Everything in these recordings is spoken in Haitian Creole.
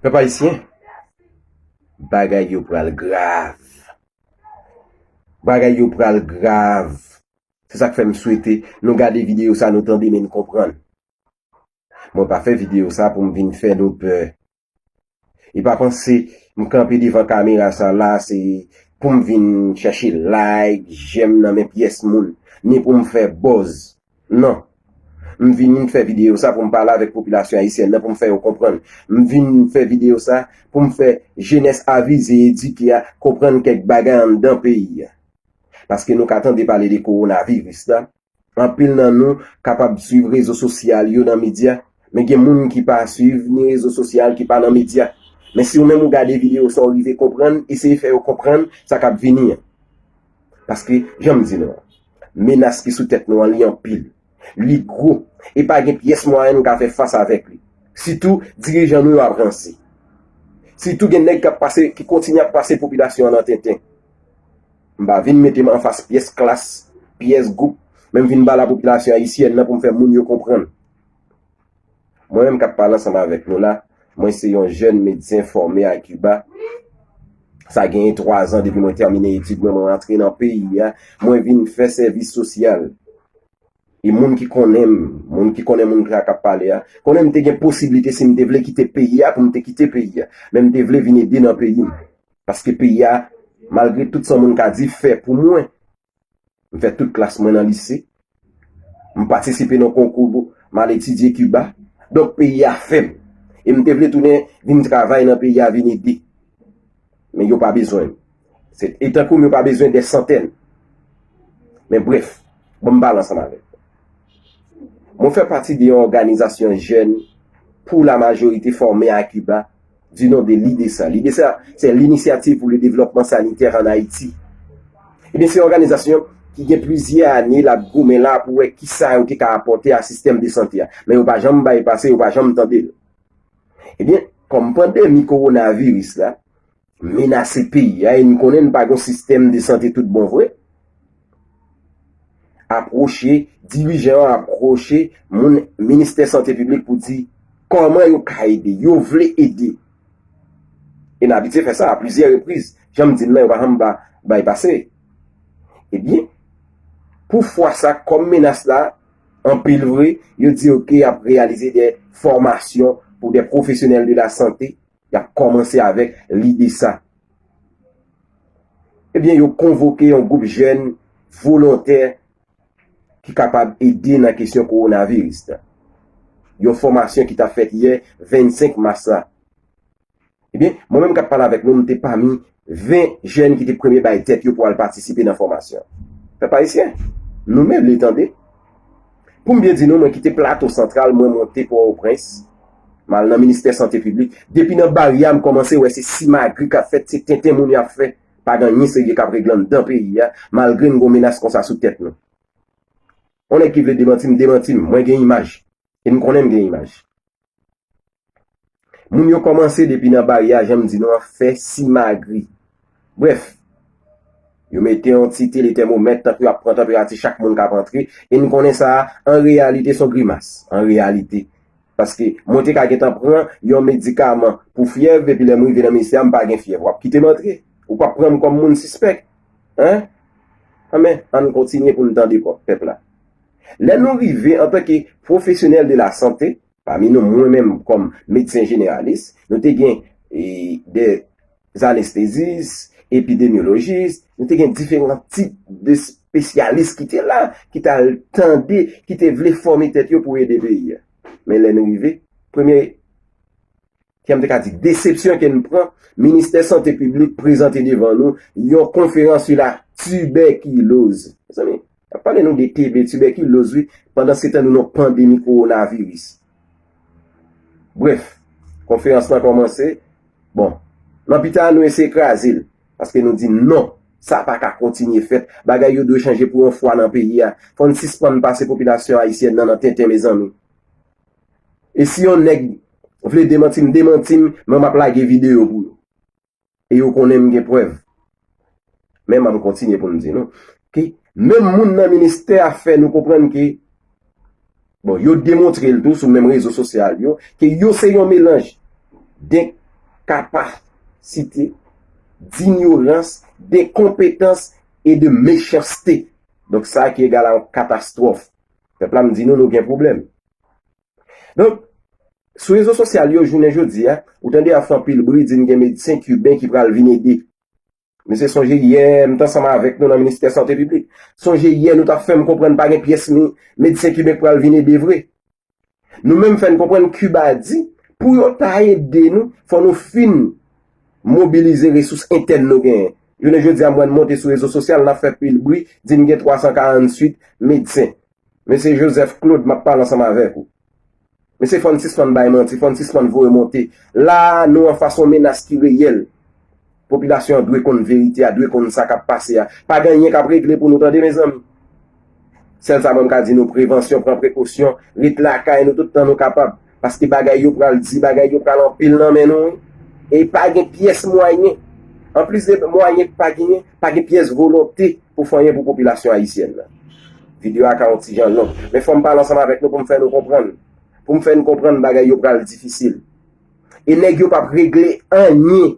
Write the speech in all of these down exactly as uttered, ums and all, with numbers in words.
Pèp ayisyen, bagay yo pral grav. Bagay yo pral grav. Se sa k fè m swete nou gade videyo sa, nou tande, men n konprann. Mwen pa fè videyo sa pou m vin fè nou pè. E pa panse m kanpe devan kamera sa la, se pou m vin chèche like, j'aime nan men pyès moun, ni pou m fè buzz. Non. M vin fè videyo sa pou m pale avèk popilasyon ayisyèn nan, pou m fè yo konprann. M vin fè videyo sa pou m fè jenès avize, edike a, konprann kèk bagay anndan peyi a. Paske nou ka tande pale de kowonaviris la. Anpil nan nou kapab swiv rezo sosyal yo nan medya, men gen moun ki pa swiv ni rezo sosyal, ki pa nan medya. Men si ou menm ou gade videyo sa, ou rive konprann, eseye fè yo konprann sa k ap vini an. Paske, jan m di nou an, menas ki sou tèt nou an, li anpil. Li gwo. E pa gen pyès mwayen nou ka fè fas avèk li. Sitou, dirijan nou yo ap ranse. Sitou, gen nèg k ap pase, ki kontinye ap pase popilasyon an nan tenten. M pa vin mete m anfas pyès klas, pyès gwoup, men m vin ba la popilasyon ayisyèn nan pou m fè moun yo konprann. Mwen menm k ap pale ansanm avèk nou la, mwen se yon jèn medsen fòme a Kiba. Sa genyen twa zan depi mwen tèmine etid mwen, mwen antre nan peyi a, mwen vin fè sèvis sosyal. E moun ki konnen m, moun ki konnen moun sa k ap pale a, konnen m te gen posiblite, si m te vle kite peyi a, pou m te kite peyi a. Men m te vle vin ede nan peyi m. Paske peyi a, malgre tout sa moun ka di, fè pou mwen. M fè tout klas mwen nan lise. M patisipe nan konkou, m al etidye Kiba. Donk, peyi a fè m. E m te vle tounen vin travay nan peyi a, vin ede. Men yo pa bezwen m. Se, e tankou m, yo pa bezwen dè santèn. Men brèf, bon, m pale ansanm avèk nou. Mwen fè pati de yon òganizasyon jèn pou la majorite fòme a Kiba, di non de lidesa. Lidesa, se l'Initiative pour le Développement Sanitaire en Haïti. Ebyen, se yon òganizasyon ki gen plizyè ane l ap goumen la pou wè kisa yo te ka apòte a sistèm de sante a. Men yo pa janm bay pase, yo pa janm tande l. Ebyen, kòm pandemi kowonaviris la menase peyi a, e n konnen n pa gen sistèm de sante tout bon vre, apwoche, dirijan an apwoche moun ministè sante piblik pou di kòman yo ka ede, yo vle ede. E n abitye fè sa a plizyè repriz. Jan m di n nan, yo pa janm ba, bay pase. Ebyen, pou fwa sa, kòm menas la anpil vre, yo di, oke, y ap reyalize de fòmasyon pou de pwofesyonèl de la sante. Y ap kòmanse avèk lidesa. Ebyen, yo konvoke yon gwoup jèn volontè ki kapab ede nan kesyon kowonaviris la. Yon fòmasyon ki t ap fèt yè, vennsenk mas la. Ebyen, mwen menm k ap pale avèk nou, m te pami ven jèn ki te premye bay tèt yo pou al patisipe nan fòmasyon. Pèp ayisyen, nou mele tande. Pou m byen di nou, mwen kite Plato Santral, mwen monte Pòtoprens, m al nan ministè sante piblik. Depi nan bari a, m kòmanse wè se simagri k ap fèt, se tenten moun y ap fè. Pa gen anyen serye k ap regle anndan peyi a, malgre n gen menas konsa sou tèt nou. On nèg ki vle demanti m, demanti m. Mwen gen imaj. E m konnen m gen imaj. Moun yo kòmanse depi nan bari a, jan m di nou an, fè simagri. Brèf, yo mete yon ti tele tèmomèt, tankou y ap pran tanperati chak moun k ap antre, e n konnen sa a, an reyalite, se yon grimas, an reyalite. Paske mwen te ka gentan pran yon medikaman pou fyèv, epi lè m rive nan ministè a, m pa gen fyèv. W ap kite m antre? Ou p ap pran m kòm moun sispèk? Hein? Anben, ann kontinye pou n tande pèp la. Lè nou rive antanke pwofesyonèl de la sante, pami nou, mwen menm kòm medsen jeneralis, nou te gen, e, de anestezis, epidemyolojis, nou te gen diferan tip de espesyalis ki te la, ki t al tande, ki te vle fòme tèt yo pou ede peyi a. Men lè nou rive, premye, kè m te ka di, desepsyon ke n pran, ministè sante piblik prezante devan nou yon konferans sou la tibèkiloz. Mezanmi, y ap pale nou de T B, tibèkiloz, wi, pandan se tan nou nan pandemi kowonaviris. Brèf, konferans lan kòmanse. Bon, nan pita, nou eseye kraze l, paske nou di non, sa pa ka kontinye fèt. Bagay yo dwe chanje pou yon fwa nan peyi a. Fò n sispann pase popilasyon ayisyèn nan nan tenten, mezanmi. E si yon nèg vle demanti m, demanti m, men m ap lage videyo pou yo. E yo konnen m gen prèv. Men m ap kontinye pou m di nou ke menm moun nan ministè a fè nou konprann ke, bon, yo demontre l tou sou menm rezo sosyal yo, ke yo se yon melanj de kapasite, dinyorans, denkonpetans e de mechanste. Donk, sa ki egal a yon katastwòf. Pèp la, m di nou, nou gen pwoblèm. Donk, sou rezo sosyal yo, jounen jodi a, ou tande y ap fè anpil bri, di n gen medsen kiben ki pral vin ede. Mesye, sonje yè, m t ansanm avèk nou nan ministè sante piblik. Sonje yè, nou t ap fè m konprann pa gen pyès mi-, medsen kiben k pral vin ede vre. Nou menm fè n konprann Kiba di, pou yo ta ede nou, fò nou fin mobilize resous entèn nou genyen. Jounen jodi a, m wè n monte sou rezo sosyal, n ap fè pil bri, di n gen twa san karantuit medsen. Mesye Joseph Claude, m ap pale ansanm avèk ou. Mesye, fò n sispann bay manti, fò n sispann voye monte. La a, nou anfas yon menas ki reyèl. Popilasyon an dwe konn verite a, dwe konn sa k ap pase a. Pa gen anyen k ap regle pou nou, tande, mezanmi. Sèl sa mwen m ka di nou, prevansyon, pran prekosyon, ret lakay nou tout tan nou kapab. Paske bagay yo pral di, bagay yo pral anpil nan men nou, wi. E pa gen pyès mwayen. Anplis de mwayen k pa genyen, pa gen pyès volonte pou fè anyen pou popilasyon ayisyèn nan. Videyo a ka yon ti jan long, men fò m pale ansanm avèk nou pou m fè nou konprann. Pou m fè nou konprann bagay yo pral difisil. E nèg yo p ap regle anyen.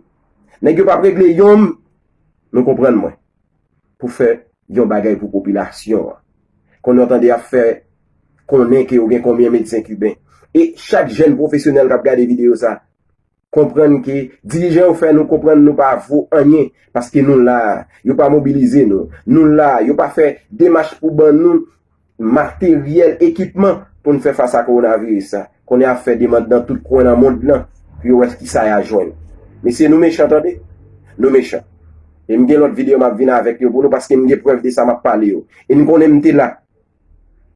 Nèg yo p ap regle yonm, nou konprann mwen, pou fè yon bagay pou popilasyon an. Konnen w tande y ap fè konnen ke yo gen konbyen medsen kiben. E chak jèn pwofesyonèl k ap gade videyo sa, konprann ke dirijan yo fè nou konprann nou pa vo anyen, paske nou la, yo pa mobilize nou. Nou la, yo pa fè demach pou ban nou materyèl, ekipman pou n fè fas a kowonaviris sa. Konnen y ap fè demann nan tout kwen nan mond lan pou yo wè kisa y a jwenn. Mesye, nou mechan, tande. Nou mechan. E m gen lòt videyo m ap vin avèk yo pou nou, paske m gen prèv de sa m ap pale yo. E n konnen m te la.